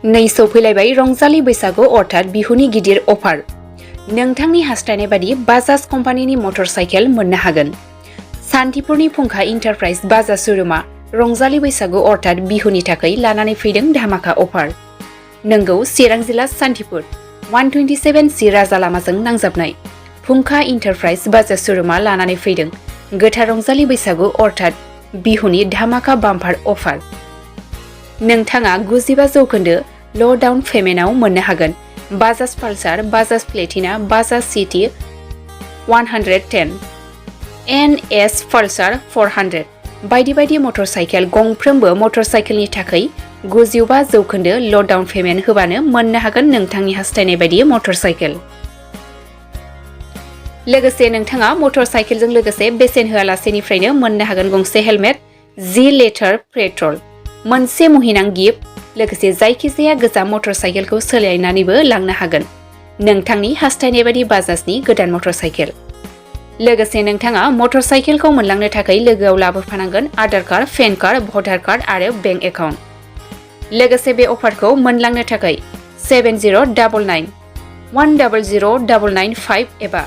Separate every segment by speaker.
Speaker 1: नै सौफैलायबाय रंजालि बैसागु अर्थात बिहुनि गिदिर अफार। नोंथांनि हास्थायनाय बादि बाजाज कम्पानिनि मटर साइकेल मोननो हागोन। सान्तिपुरनि फुंखा इन्टारप्राइज बाजाज शोरूमा रंजालि बैसागु अर्थात बिहुनि थाखाय लानानै फैदों धामाका अफार। नोंगौ चिरां जिल्ला सान्तिपुर 127 सि राजा लामाजों नांजाबनाय फुंखा इन्टारप्राइज बाजाज शोरूमा लानानै फैदों गोथार रंजालि बैसागु अर्थात बिहुनि धामाका बाम्पार अफार। नोंथाङा 95% ल' डाउन पेमेन्टआव मोननो हागोन। Bajaj Pulsar, Bajaj Platina, Bajaj CT 110, NS Pulsar 400 बायदि बायदि मटर साइकेल गंफ्रोमबो मटर साइकेलनि थाखाय 95% ल' डाउन पेमेन्ट होबानो मोननो हागोन नोंथांनि हास्थायनाय बायदि मटर साइकेल। लोगोसे नोंथाङा मटर साइकेलजों लोगोसे बेसेन होआलासेनिफ्रायनो मोननो हागोन गंसे हेलमेट, 10 लिटार पेट्रल, मोनसे मुहिनां गिफ्ट, लोगोसे जायखिजाया गोजाम मटर साइकेलखौ सोलायनानैबो लांनो हागोन नोंथांनि हास्थायनाय बायदि बाजाजनि गोदान मटर साइकेल। लोगोसे नोंथाङा मटर साइकेलखौ मोनलांनो थाखाय लोगोआव लाबोफानांगोन आधार कार्ड, पेन कार्ड, भटार कार्ड आरो बेंक एकाउन्ट। लोगोसे बे अफारखौ मोनलांनो थाखाय 7099 100995 एबा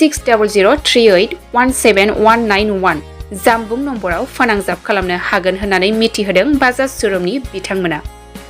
Speaker 1: 6003817191 जानबुं नम्बराव फोनांजाब खालामनो हागोन होननानै मिथिहोदों बाजाज शोरूमनि बिथांमोना।